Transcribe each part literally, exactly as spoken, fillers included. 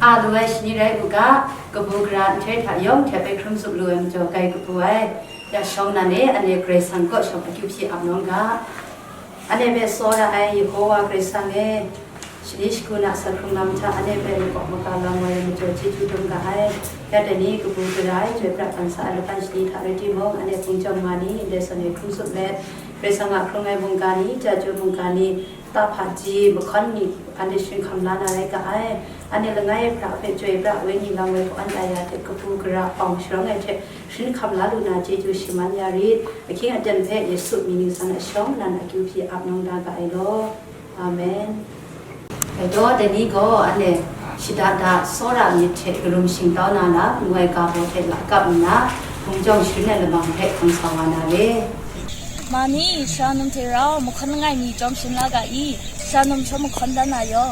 A lu ai shani rai u ga, kabu gara nhtoi hta yawng hte hpe hkrum zup lu ai majaw, grai kabu ai. Ya shawng nan e, anhte Karai Kasang kaw shawng akyu hpyi ap nawng ga. Anhte hpe tsawra ai Yehowa Karai Kasang e, shani shagu na asak hkrung lam hta anhte hpe makawp maga lam wai ai majaw chyeju dum ga ai. Ya dai ni kabu gara ai, chyoi pra bang sa ai laban shani hta rai timung, anhte hpung chyawm nga ni, ndai zawn e hkrum zup let, Karai Kasang a hkrung ai mungga ni, chyeju mungga ni, tahpaji mahkawn ni, anhte sharin hkam la na rai ga ai. Anhte langai hpra hpe chyoi pra wenyi lam wai hpawn ya hte kabu gara awng sharawng ai hte sharin hkam la lu na chyeju shaman ya rit. Ahkying aten hpe Yesu mying ningsang a shawng nan akyu hpyi ap nawng da ga ai law. Amen. Dai gaw, dai ni gaw anhte shada da tsawra myit hte karum shingtau na lam, ngu ai ga baw hte lakap nna, hpung jawng sharin ai lamang hpe hkam sa wa na re. Ma ni, sara num hte rau mahkawn langai mi chyawm sharin la ga i, sara num shaw mahkawn dan na yaw.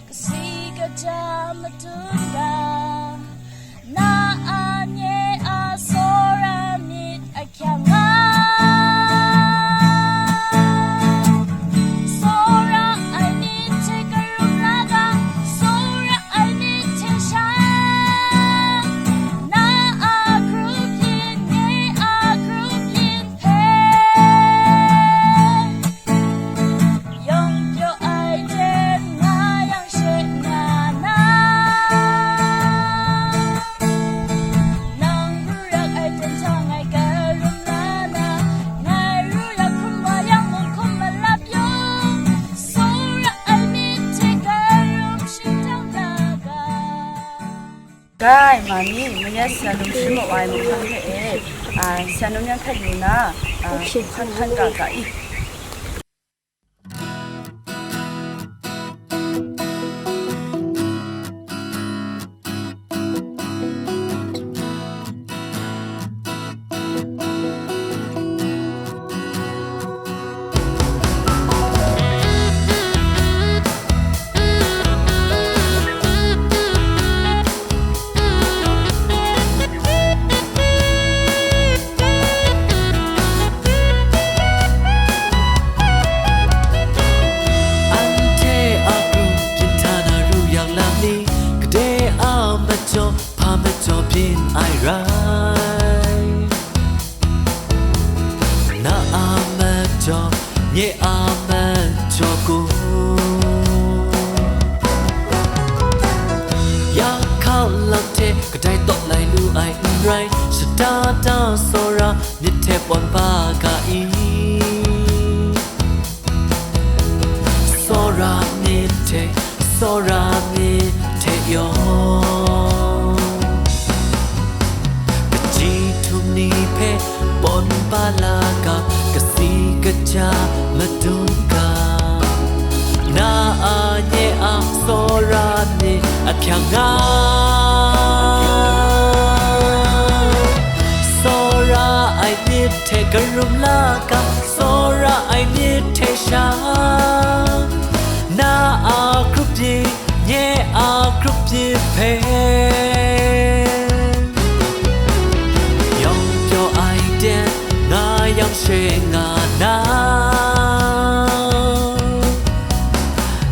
Kasi kaja madun ga, na a nye a tsawra myit ahkyang nga. Tsawra ai myit hte karum la ga, tsawra ai myit hte sha, na a grup yin, nye a grup yin hpe. Yawng pyaw ai hte nga yang she nga na, nang ru yak ai hte nhtang ngai karum la na, ngai ru yak hkrum wa yang mung hkum malap yawng, tsawra ai myit hte karum shingtang da ga. Gai, ma ni, mayat sara num sharin wa ai mahkawn hpe e, a, sara num yan hkat yu na, a, hkan hkan ga ga i. อันเทอาปรูกินทานารูอย่างลามนี้ กระเดอามาจอ พามาจอเพียนไอไร Na a majaw, nye a majaw gaw, ya hkau lam hte kadai taw lai lu ai n rai, shada da tsawra myit hte pawn ba ga i. Tsawra myit hte, tsawra myit hte yawng, kaji htum ni hpe pawn ba la ga, kasi kaja madun ga, na a nye a tsawra myit ahkyang nga. Tsawra ai myit hte karum la ga, tsawra ai myit hte sha, na a grup yin, nye a grup yin hpe, yawng pyaw ai ten nga yang she nga na,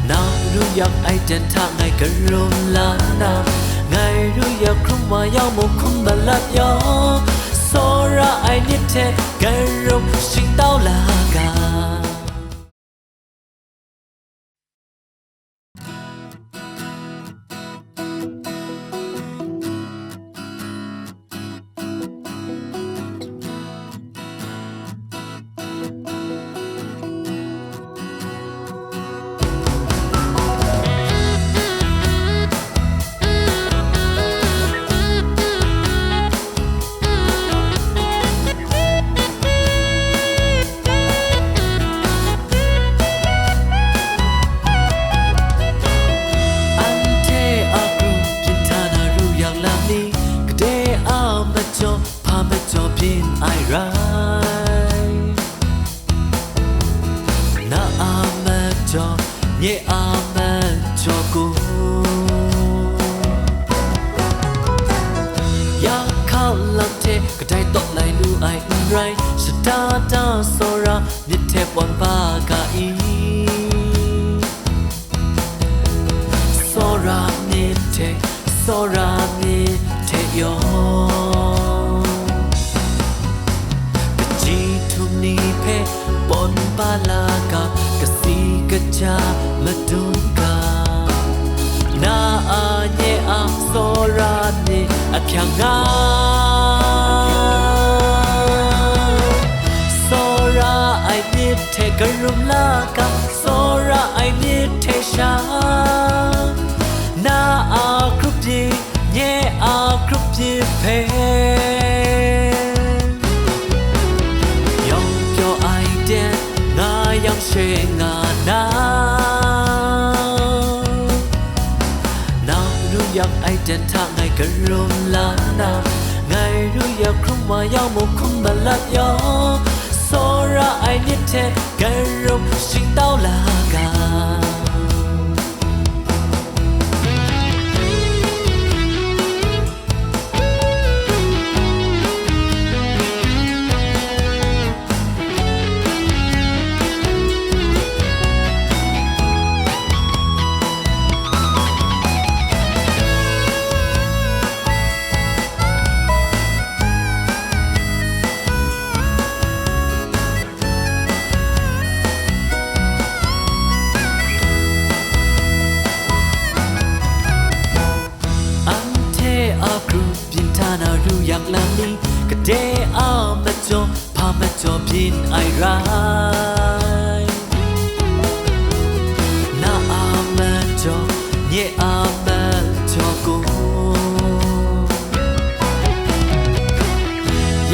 nang ru yak ai ten hta ngai karum la na, ngai ru Ya hkrum wa yawng, mu hkum malat yawng, tsawra ai myit hte karum shingtau la ga. Anhte a kru byin hta na ru yang lam ni, gade a majaw, hpa majaw byin ai rai. Na a majaw, nye a majaw gaw, ya hkau lam hte kadai tawt lai lu ai n rai, shada da tsawra myit hte pawn ba ga i. Tsawra myit hte, tsawra myit hte yawng, kaji htum ni hpe pawn ba la ga, kasi kaja madun ga, na a nye a tsawra myit ahkyang nga. Tsawra ai myit hte karum la ga, tsawra ai myit hte sha, na a grup yi, nye a grup yi hpe, yawng pyaw ai ten nga yang she nga na, nang ru yang ai ten hta ngai karum la na, ngai ru ya hkrum wa yawng, mu hkum malat yawng, tsawra ai myit hte karum shingtau la ga. Anhte a grup byin hta na ru yak lam ni, gade a majaw, hpa majaw byin ai rai. Na a majaw, nye a majaw gaw,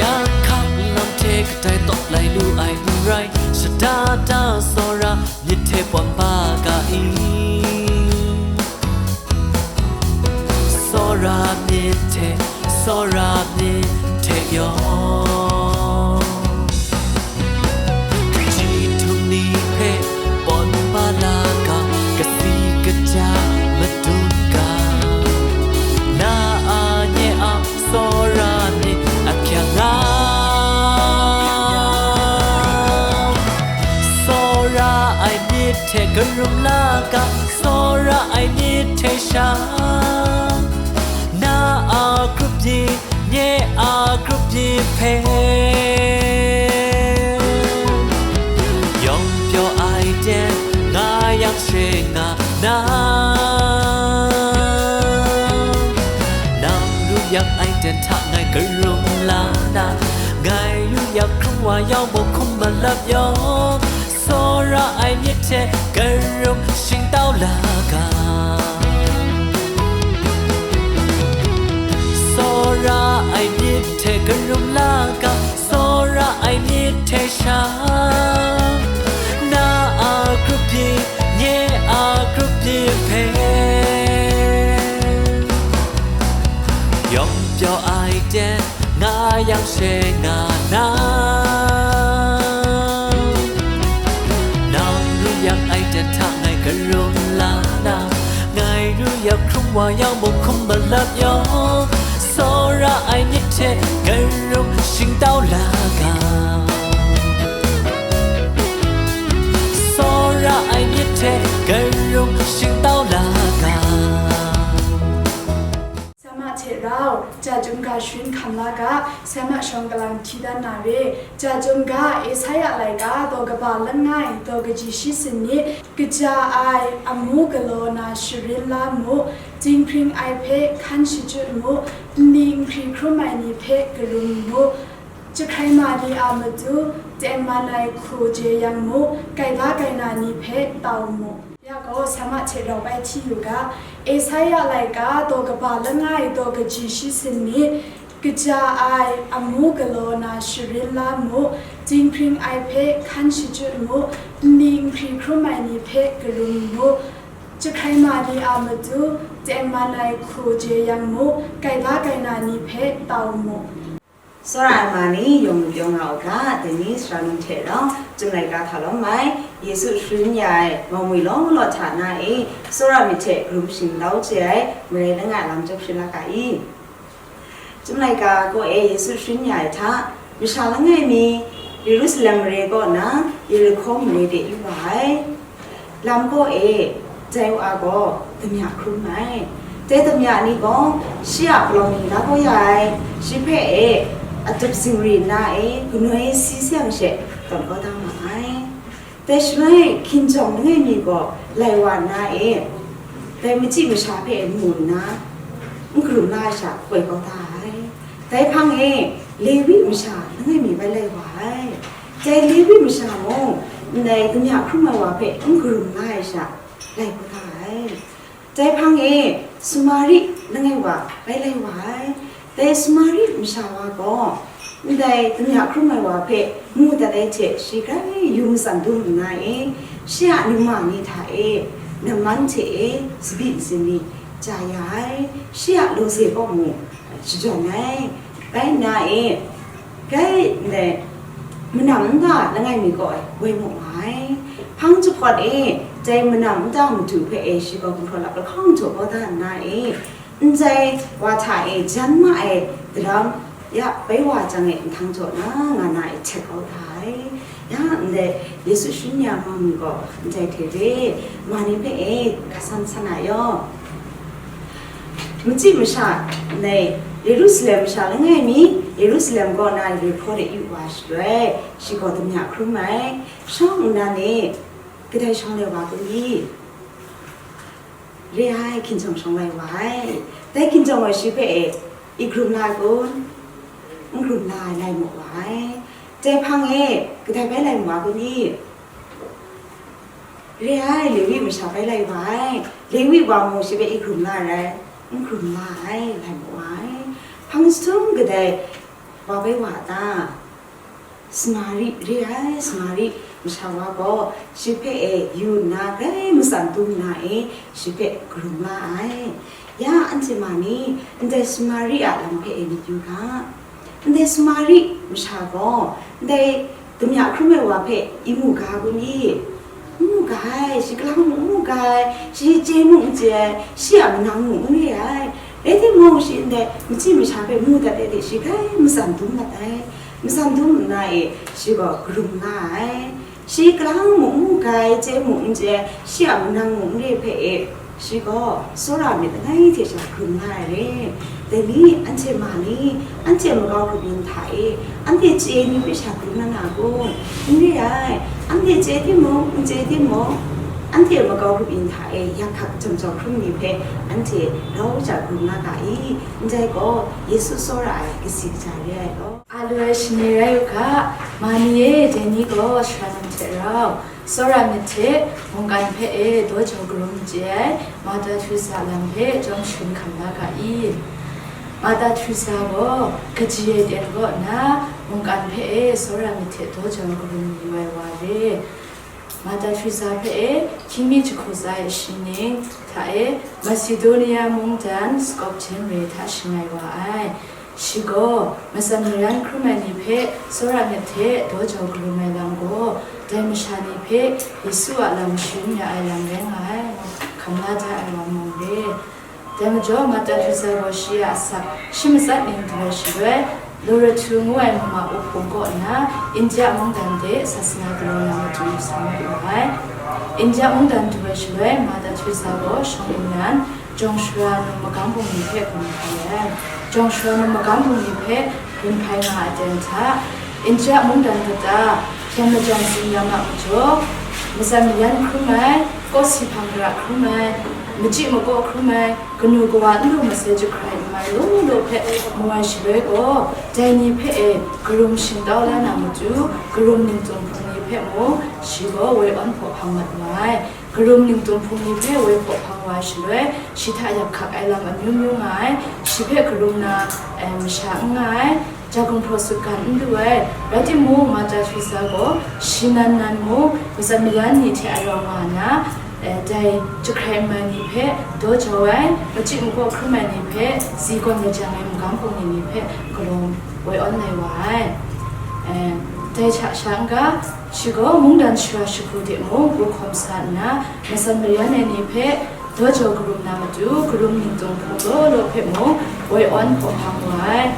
ya hkang lam hte kadai tawt lai lu ai n rai, shada da tsawra myit hte pawn ba ga i. Tsawra myit hte, tsawra myit hte yawng, kaji htum ni hpe pawn ba la ga, kasi kaja madun ga, na a nye a tsawra myit ahkyang nga. Tsawra ai myit hte karum la ga, tsawra ai myit hte sha, na a grup yi, nye a grup yi hpe, yawng pyaw ai ten nga yang she nga na, nang ru yang ai ten hta ngai karum la na, ngai ru yang hkrum wa yawng, mu hkum malat yawng, tsawra ai myit hte karum shingtau la ga. Tsawra ai myit hte karum la ga, tsawra ai myit hte sha, na a grup yi, nye a grup yi hpe, yawng pyaw ai ten nga yang she nga na, nang ru yang ai ten hta ngai karum la na, ngai ru yang hkrum wa yawng, mu hkum malat yawng, tsawra ai myit hte karum shingtau la ga. Tsawra ai myit hte karum shingtau la ga. Sa ma Hte rau, ja chyum ga sharin hkam la ga, sai ma shawng galang hti dan na re. Ja chyum ga, Esaia laika, daw kaba langai, daw kaji shi sanit, kaja ai, amu galaw na sharin la mu, dinghpring ai hpe hkan shachyut mu, nni nhkri hkrum ai ni hpe karum mu, jahkrai ma ni a matu, tengman ai hku jeyang mu, gaila gaina ni hpe tau mu. Ya gaw, sai ma hte rau bai hti yu ga, Esaia laika, daw kaba langai, daw kaji shi sanit, kaja ai, amu galaw na sharin la mu, dinghpring ai hpe hkan shachyut mu, nni nhkri hkrum ai ni hpe karum mu, jahkrai ma ni a matu, tengman ai hku jeyang mu, gaila gaina ni hpe tau mu. Tsawra ai ma ni yawng lu pyaw nga u ga, dai ni sara num hte rau, Chyum laika hta lawm ai, Yesu sharin ya ai, mau mi law law hta na e, tsawra myit hte karum shingtau chye ai, marai langai lam chyawm sharin la ga i? Chyum laika kaw e Yesu sharin ya ai hta, masha langai mi, Yerusalem mare kaw na, Yerihko mare de yu wa ai. Lam kaw e, jai wa gaw damya hkrum ai. Dai damya ni gaw, shi a palawng ni la kau ya ai, shi hpe e, atup zingri nna e, ganoi si sayang she tawn kau da ma ai. Dai shaloi, hkinjawng langai mi gaw lai wa nna e, dai machyi masha hpe mu nna, n karum la ai sha, koi kau da ai. Dai hpang e, Lewi masha langai mi bai lai wa ai. Dai Lewi masha mung, ndai damya hkrum ai wa hpe n karum la ai sha, lai kau da ai. Dai hpang e, Samari langai wa bai lai wa ai. Dai Samari masha wa gaw, ndai damya hkrum ai wa hpe mu dat ai hte shi grai yu matsan dum nna e, shi a numa ni hta e, namman hte e, tsabyi ntsin ni ja ya ai, shi a lawze kaw mung, shajawn ai. Bai nna e, grai ndai manam nta langai mi kaw e woi mu ai. Hpang jahpawt e, dai manam nta madu hpe e shi gaw gumhpraw lap lahkawng jaw kau da nna e, ndai wa hta e jan ma ai daram ya bai wa jang e nhtang jaw na nga na e htet kau da ai. Ya ndai Yesu sharin ya ma mi gaw ndai hte re, ma ni hpe e hka san san a yaw. Machyi masha, ndai Yerusalem masha langai mi, Yerusalem kaw na Yerihko de yu wa shaloi, shi gaw damya hkrum ai. Shawng nnan e, kadai shawng lai wa kun i? Re ai, hkinjawng shawng lai wa ai. Dai hkinjawng gaw shi hpe e, i karum la ai kun? N karum la ai, lai mu wa ai. Dai hpang e, kadai bai lai mu wa kun i? Re ai, Lewi masha bai lai wa ai. Lewi wa mung shi hpe i karum la ai, n karum la ai, lai mu wa ai. Hpang jahtum kadai wa bai wa ta? Samari, re ai, Samari masha wa gaw shi hpe e yu nna grai matsan dum nna e shi hpe karum la ai. Ya anhte ma ni, ndai Samari a lam hpe e myit yu ga. Ndai Samari masha gaw, ndai damya hkrum ai wa hpe i mu ga kun i? N mu ga ai, shi kalang mung n mu ga ai, shi chye mung n chye ai, shi a manang mung n re ai. Rai timung, shi ndai machyi masha hpe mu dat ai hte shi grai matsan dum mat ai. Matsan dum nna e, shi gaw karum nga ai. Shi kalang mung n mu ga ai, chye mung n chye ai, shi a manang mung n re hpe e, shi gaw tsawra myit langai hte sha karum nga ai re. Dai ni, anhte ma ni, anhte makau grup yin hta e, anhte chye ni hpe sha karum na na kun? N re ai. Anhte chye timung, n chye timung, anhte makau grup yin hta e yak hkak jam jau hkrum ni hpe anhte rau ja karum na ga i? Ndai gaw Yesu tsawra ai kasi kaja re ai law. A lu ai shani rai u ga, ma ni e, dai ni gaw sara num hte rau, tsawra myit hte mungkan hpe e daw jau karum n chye ai, Mada Teresa lam hpe chyawm sharin hkam la ga i? Mada Teresa gaw kaji ai ten kaw nna, mungkan hpe e tsawra myit hte daw jau karum yu ai wa re. Mada Teresa hpe e hkying mi jahku tsa ai shi ning hta e Macedonia mungdan Skopje mare hta shangai wa ai. Shi gaw matsan mayan hkrum ai ni hpe tsawra myit hte daw jau karum ai lam gaw, dai masha ni hpe Yesu a lam sharin ya ai lam rai nga ai, ngu hkam la da ai wa mung re. Dai majaw, Mada Teresa gaw shi a asak shi matsat ning du ai shaloi, Loreto ngu ai mama uhpung kaw nna, India mungdan de sasana galaw na matu sa mat wa ai. India mungdan du ai shaloi, Mada Teresa gaw shawng nnan, Jawng shara num magam bungli hpe gun hpai ai. Jawng shara num magam bungli hpe gun hpai nga ai ten hta, India mungdan kata, hpyen majawng tsin-yam a majaw, matsan mayan hkrum ai, kawsi hpang gara hkrum ai, machyi makaw hkrum ai, kanu kawa n lu masai jahkrai n mai law law hpe mu ai shaloi gaw, dai ni hpe e karum shingtau la na matu, karum ningtum hpung ni hpe mung, shi gaw woi awn hpaw hpang mat wa ai. Karum ningtum hpung ni hpe woi hpaw hpang wa ai shaloi, shi hta yak hkak ai lam amyu myu nga ai, shi hpe karum na, eh, masha n nga ai, ja gumhpraw sutgan n lu ai. Rai timung, Mata Teresa gaw shi nan nan mung, matsan mayan ni hte a rau nga nna, eh, dai jahkrai n mai ni hpe daw jau ai, machyi makaw hkrum ai ni hpe, si gawn lajang ai magam bungli ni hpe galaw woi awn lai wa ai. Eh, dai hta sha n-ga, shi gaw mungdan shara shagu de mung gu hkawm sa nna, matsan mayan ai ni hpe daw jau karum na matu, karum ningtum hpung law law hpe mung woi awn hpaw hpang wa ai.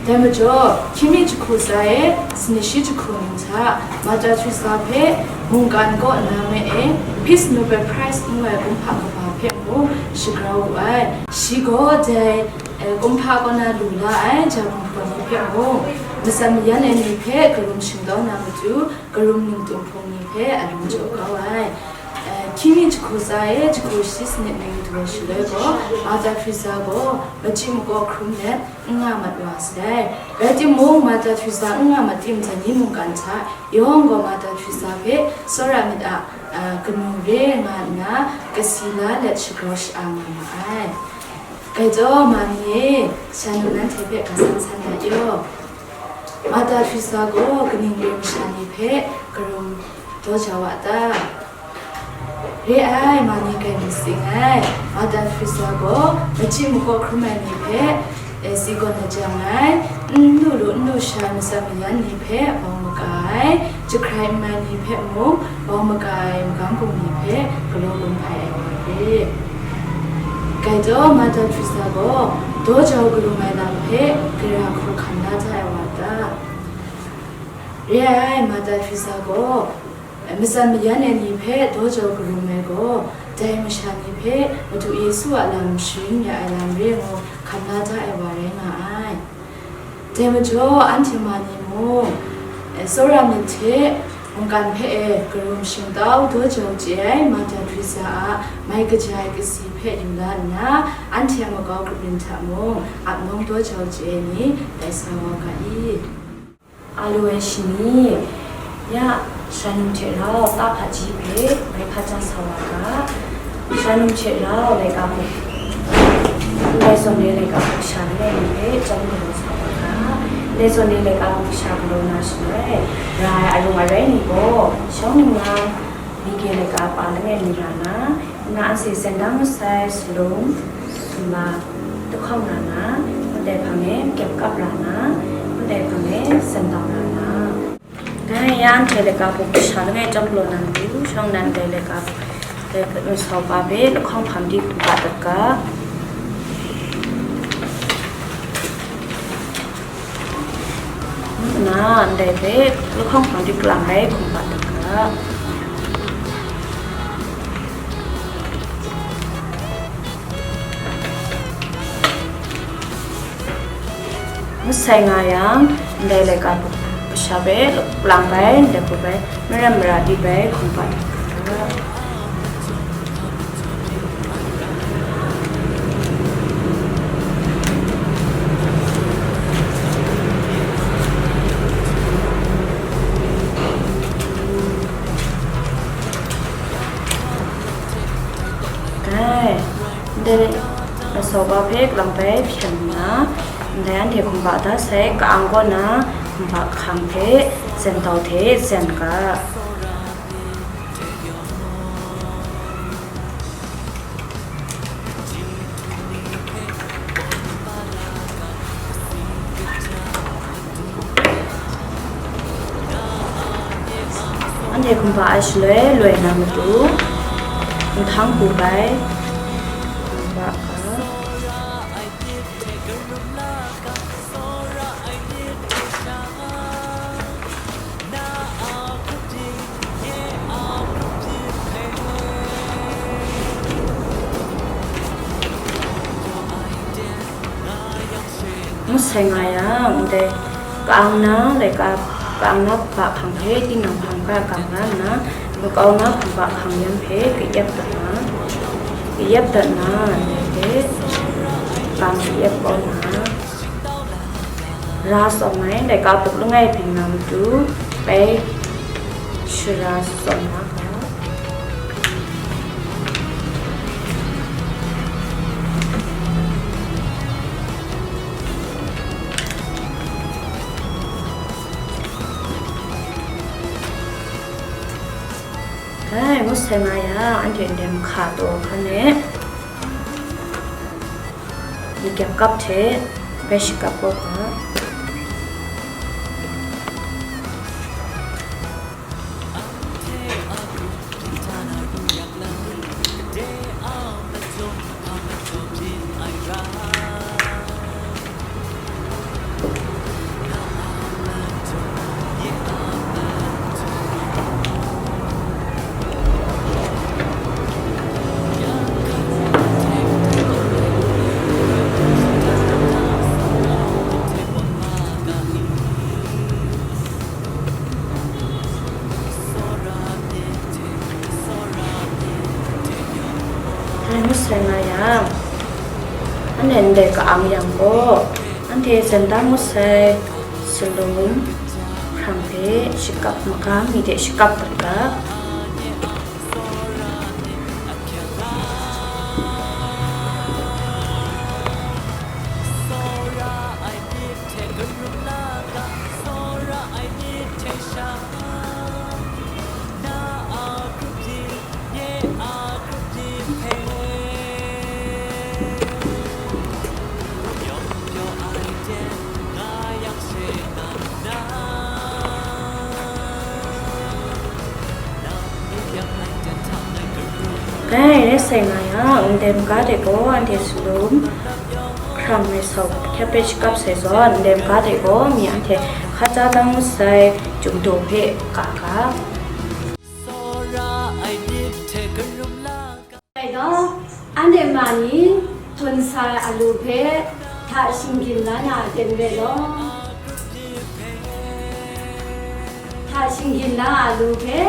Dai majaw, hkying mi jahku tsa e sanit shi jahku ning hta, Mata Teresa hpe mungkan kaw nna me e, Peace Nobel Prize ngu ai kumhpa kaba hpe mung shagrau wu ai. Shi gaw dai, eh, kumhpa kaw na lu la ai ja gumhpraw ni hpe mung, matsan mayan ai ni hpe karum shingtau na matu, karum ningtum hpung ni hpe a lung jaw kau ai. Eh, hkying mi jahku tsa e jahku shi sanit ning du ai shaloi gaw, Mata Teresa gaw machyi makaw hkrum let n nga mat wa sai. Rai timung, Mata Teresa n nga mat tim, dai ni mungkan hta yawng gaw Mata Teresa hpe tsawra myit a, a, kanu re nga nna, kasi la let shagrau sha-a nga ma ai. Gaitaw ma ni e, sha nu nanhte hpe ga san san na yaw. Mata Teresa gaw kaning re masha ni hpe karum daw jau a ta? Re ai, ma ni grai myit sing ai. Mata Teresa gaw machyi makaw hkrum ai ni hpe, eh, si gawn lajang ai, n lu lu n lu sha ai matsan mayan ni hpe bau maga ai, jahkrai n mai ni hpe mung bau maga ai magam bungli hpe galaw gun hpai ai wa re. Gaitaw Mata Teresa gaw daw jau karum ai lam hpe gara hku hkam la da ai wa ta? Re ai, Mata Teresa gaw matsan mayan ai ni hpe daw jau karum ai gaw, dai masha ni hpe Madu Yesu a lam sharin ya ai lam re ngu hkam la da ai wa rai nga ai. Dai majaw, anhte ma ni mung, eh, tsawra myit hte mungkan hpe e karum shingtau daw jau chye ai Mata Teresa a mai kaja ai kasi hpe yu la nna, anhte a makau kabyin hta mung ap nawng daw jau chye ai ni tai sa wa ga i? A lu ai shani, ya, shanum hte rau ta hpaji hpe bai hpa chyang sa wa ga, shanum hte rau laika hpung, ndai zawn e laika hpung sha langai mi hpe chyawm galaw sa wa ga, ndai zawn e laika hpung sha galaw na shaloi, ra ai arung arai ni gaw, shawng ninglang, Mige laika pa langai mi ra na, nna anhte sen dang masai salum, sumla, lahkawng ra na, ndai hpang e kyep kap ra na, ndai hpang e sen dang ra na. Dai ya anhte laika hpung sha langai chyawm galaw na matu, shawng nnan ndai laika hpung, dai masau pa hpe lahkawng hpam di hkum hpa dat ga. Nna, ndai hpe lahkawng hpang di kalang rai hkum hpa dat ga. Masai nga yang, ndai laika hpung sha hpe lang bai, ndai hku bai, maren mara di bai hkum hpa dat ga. Dai, ndai, masau pa hpe kalang bai hpyen nna, ndai anhte hkum hpa da sai, ka-ang kaw na, hkum hpa hkang hpe, zen tau hte zen ga. Anhte hkum hpa ai shaloi loi na matu, nhtang hku bai, hkum hpa ga. Ngut sai nga yang, ndai ka-ang na laika, ka-ang na hpungba hkang hpe tinang hpang hpe gang la nna, makau na hpungba hkang yan hpe kayep dat na, kayep dat na, ndai hpe gang kayep kau na, ra tsawm ai, laika buk langai byin na matu, bai shara tsawm na ga. Dai ngut sai nga yang, anhte ndai mahka taw hkan e, myi kyang kap hte bai shakap kau ga. Dai ngut sai nga yang, anhte ndai ka-ang yang gaw, anhte zan da ngut sai salum hkrang hpe shakap, maga mi hte shakap dat ga. Dai rai sai nga yang, ndai maga de gaw anhte salum hkrang ai sau hkyak hpe shakap sai zawn, ndai maga de gaw mi anhte hkaja dang ngut sai chumdaw hpe ka ga. Dai gaw, anhte ma ni hpun sa ai alu hpe hta shinggyin la na aten re law, hta shinggyin la ai alu hpe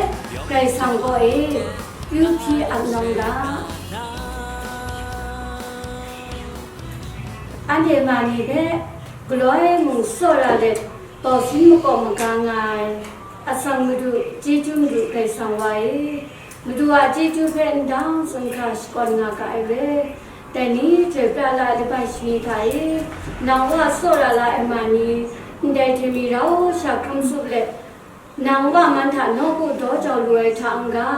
Karai Kasang kaw e kyu hpyi ap nawng ga. Anhte ma ni hpe galoi mung tsawra let, tawsin makaw maga nga ai, atsang Madu, chyeju Madu Karai Kasang wa e, Madu a chyeju hpe ndang zawn hkra shakawn nga ga ai re. Dai ni hte pra la ai laban shani hta e, nang wa tsawra la ai ma ni, ndai hte mi rau sha hkrum tsup let, nang wa man hta nawku daw jau lu ai hta n-ga,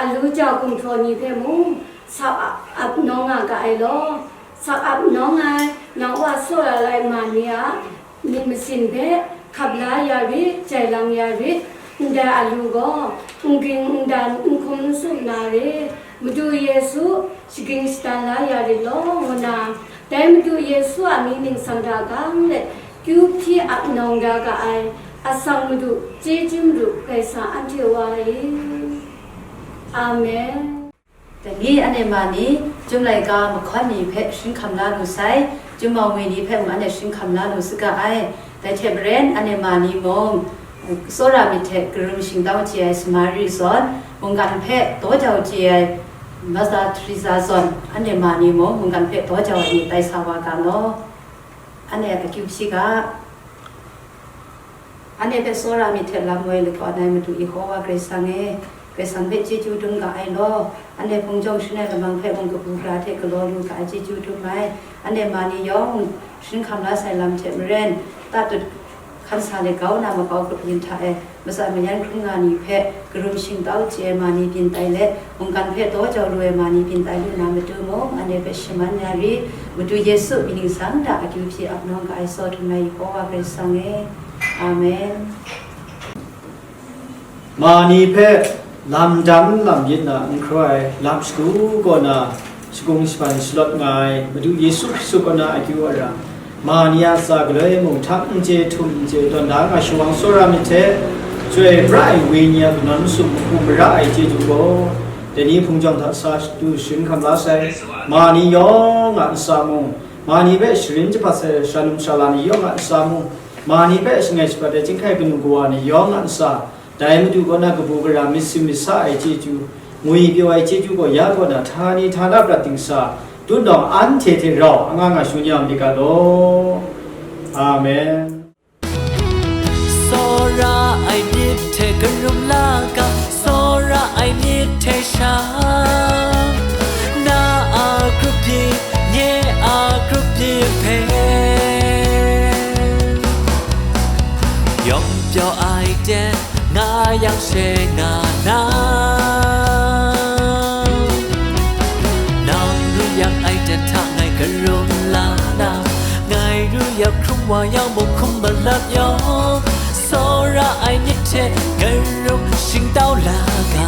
alu ja gumhpraw ni hpe mung sak ap, ap nawng nga ga ai law. Sak ap nawng ai, nang wa tsawra la ai ma ni a myit masin hpe hkap la ya rit, jai lang ya rit, ndai alu gaw n ging n dan, n hkum n sum na re, Madu Yesu shaging shadan la ya rit law, ngu na, dai Madu Yesu a mying ningsang hta gang let kyu hpyi ap nawng da ga ai, atsang Madu, chyeju Madu Karai Kasang anhte wa e. Amen. Dai ni anhte ma ni, Chyum laika mahkawn ni hpe sharin hkam la lu sai, Chyum mau ngwi ni hpe mung anhte sharin hkam la lu saga ai. Dai hte maren anhte ma ni mung, tsawra myit hte karum shingtau chye ai Samari zawn, mungkan hpe daw jau chye ai Mother Teresa zawn, anhte ma ni mung mungkan hpe daw jau ai ni tai sa wa ga law. Anhte akyu hpyi ga. Anhte hpe tsawra myit hte lam woi lakawn ai Madu Yehowa Karai Kasang e, Karai Kasang hpe chyeju dum ga ai law. Anhte hpung jawng sharin ai lamang hpe mung kabu gara hte galaw lu ga ai chyeju dum ai. Anhte ma ni yawng sharin hkam la sai lam hte maren, tatut hkan sa let kau na makau grup yin hta e, matsan mayan hkrum nga ni hpe karum shingtau chye ai ma ni byin tai let, mungkan hpe daw jau lu ai ma ni byin tai lu na matu mung, anhte hpe shaman ya rit, Madu Yesu mying ningsang hta akyu hpyi ap nawng ga ai tsaw htum ai Yehowa Karai Kasang e. Amen. Ma ni hpe lam dam lam yit na n hkrai, lam shagu kaw na shakung shaban shalawt nga ai Madu Yesu Hkristu kaw na akyu ara, ma ni a tsa galoi mung htak n chye htum n chye tawn da nga shawang tsawra myit hte, Chyoi pra ai Wenyi a kanawn masum hku mara ai chyeju gaw, dai ni hpung jawng hta sa du sharin hkam la sai. Ma ni yawng a ntsa mung, Ma ni hpe sharin jahpat sai shalum shala ni yawng a ntsa mung, ma ni hpe shangai shapat ai chyinghkai kanu kawa ni yawng a ntsa, dai Madu kaw na kabu gara myit sin myit sa ai chyeju, ngwi pyaw ai chyeju gaw ya kaw na htani htana prat dingsa, tutnawng anhte hte rau anga nga shu nyam myit ga law. Amen. Tsawra ai myit hte karum la ga, tsawra ai myit hte sha, na a grup pyi, nye a grup pyi hpe, yawng pyaw ai ten nga yang she nga na, nang ru yang ai ten hta ngai karum la na, ngai ru yak hkrum wa yang mung hkum malat yawng, tsawra ai myit hte karum shingtau la ga.